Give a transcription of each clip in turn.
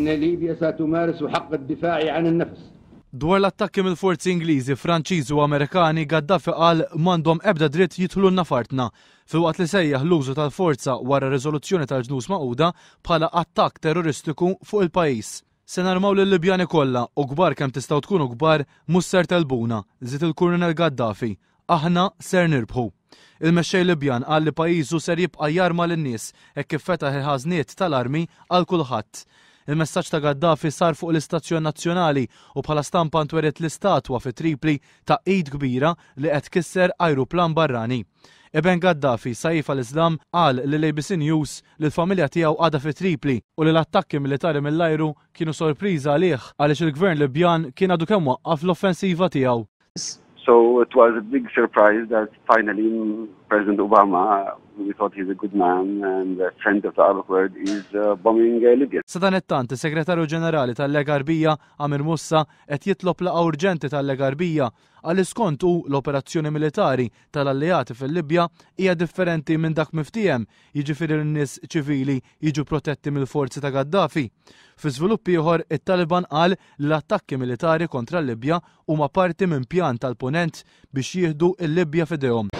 فإن ليبيا ستمارس حق الدفاع عن النفس. Dwar l-attakki mill-forzi Ingliżi, Franċiżi u Amerikani, Gaddafi qal m'għandhom ebda dritt jidħlulna f'artna, filwaqt li sejjaħ l-użu tal-forza wara riżoluzzjoni tal-Ġnus Magħquda bħala attakk terroristiku fuq il-pajjiż. Se narmaw lil-Libjani kollha u kbar kemm tistgħu tkunu kbar mhux ser tegħlbuna, żied il-Kurunell Gaddafi. Aħna ser nirbħu. Il-mexxej Libjan qal li pajjiżu ser jibqa' jarma lin-nies hekk kif fetaħ il-ħażniet tal-armi għal kulħadd. Il-messaġġ ta' Gaddafi sar fuq l-istazzjon nazzjonali u bħala stampa ntweriet l-istatwa fi Tripli ta' id kbira li qed tkisser ajruplan barrani. Iben Gaddafi, Saif al-Islam, qal lill-ABC News li l-familja tiegħu għadha fi Tripli u li l-attakki militari mill-ajru kienu sorpriża għalih għaliex il-Gvern Libjan kien għadu kemm waqqaf l-offensiva tiegħu. So it was a big surprise that finally President Obama, we thought he's a good man and a friend of the Arab world, is uh, bombing uh, Libya. Sadanittant, is-Segretarju Ġenerali tal-Lega Arbija, Amir Mussa, qed jitlob laqgħa urġenti tal-Lega Arbija għal skont hu l-operazzjoni militari tal-alleati fil-Libja hija differenti minn dak miftiehem jiġifieri li n-nies ċivili jiġu protetti mill-forzi ta' Gaddafi. Fi żvilupp ieħor, it-Taliban qal li l-attakki militari kontra l-Libja huma parti minn pjan tal-Punent biex jieħdu l-Libja f'idejhom.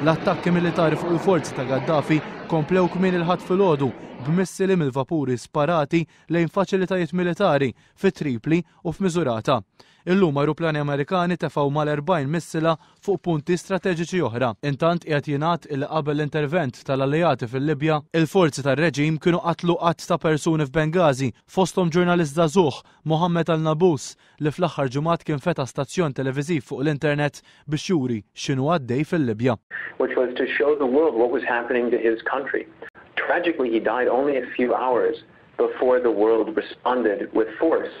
L-attakki militari fuq il-forzi ta' Gaddafi komplew kmieni l-Ħadd filgħodu b'missili mill-vapuri sparati lejn faċilitajiet militari fi Tripli u f'Misurata. Illum ajruplani Amerikani tefgħu mal-40 missila fuq punti strateġiċi oħra. Intant qiegħed jingħad illi qabel l-intervent tal-alleati fil-Libja, il-forzi tar-reġim kienu qatlu għadd ta' persuni f'Benghazi, fosthom ġurnalist żagħżugħ, Mohammed al-Nabous, li fl-aħħar ġimgħat kien fetaħ stazzjon televiżiv fuq l-internet biex juri x'inhu għaddej fil-Libja. which was to show the world what was happening to his country. Tragically, he died only a few hours before the world responded with force.